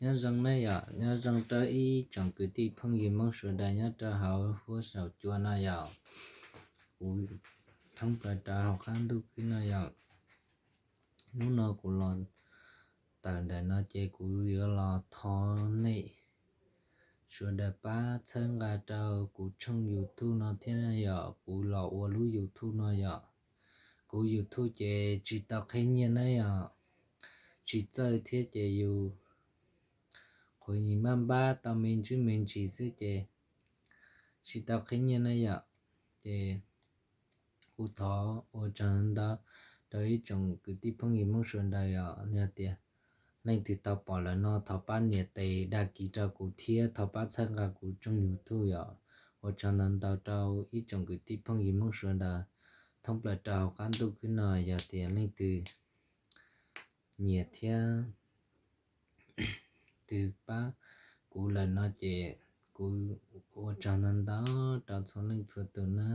Nyob zoo ne yom, nyob zoo rau ib tsoom kwv tij phooj ywg Hmoob sawv daws nyob rau hauv huab saum cua no yom. Kuv thoob plaws rau hauv qab ntuj khwb no yom. Hnub no kuv los tawm ntawm no ces kuv yuav los thov nej sawv daws pab txhawb nqa rau kuv tshooj YouTube no thiab yom. Kuv los ua lub YouTube no yom, kuv YouTube ces tsis tau qhib nyiaj na yom, tsis txawj thiab ces yus qhuav yim npaj npab tau me ntsis me ntsis xwb ces tsis tau qhib nyiaj na yom. Ces kuv thov ua tsaug ntau rau ib tsoom kwv tij phooj ywg Hmoob sawv daws yom, yog tias leej twg tau pom lawm no thov pab nias tes dag kis rau kuv thiab thov pab txhawb nqa kuv tshooj YouTube yom. Ua tsaug ntau ntau rau ib tsoom kwv tij phooj ywg Hmoob sawv daws thoob plaws rau hauv qab ntuj khwb no, yog tias leej twg nyiam thiab twg pab kuv lawm no ces kuv ua tsaug ntau ntau rau txhua leej txhua tus na.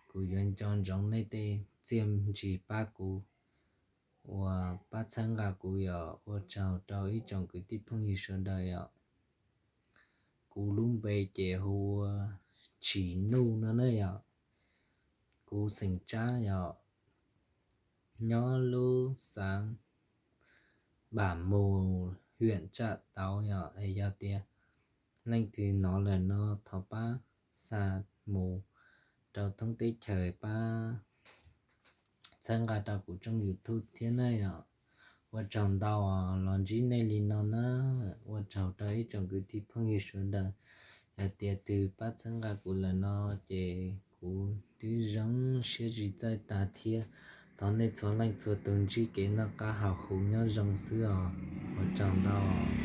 Kuv yuav nco ntsoov nej tej txiaj ntsig pab kuv uas pab txhawb nqa kuv yom. Ua tsaug rau ib tsoom kwv tij phooj ywg sawv daws yom. Kuv lub npe ces hu ua Tsim Nuj no na yom. Kuv xeem Tsab yom, nyob lub xav Npam Mus, hiam Tsam Tauv yom. Es yog tias leej twg hnov lawm no thov pab xa mus rau thoob teb chaws pab txhawb nqa rau kuv tshooj YouTube thiab na yom. Ua tsaug ntau os, los ntsib nej li no na. Ua tsaug rau ib tsoom kwv tij phooj ywg sawv daws. Yog tias twg pab txhawb nqa kuv lawm no ces kuv twb zoo siab tsis txawj tag thiab. Thov nej txhua leej txhua tus ntsib kev noj qab haus huv nyob zoo xwb os. Ua tsaug ntau.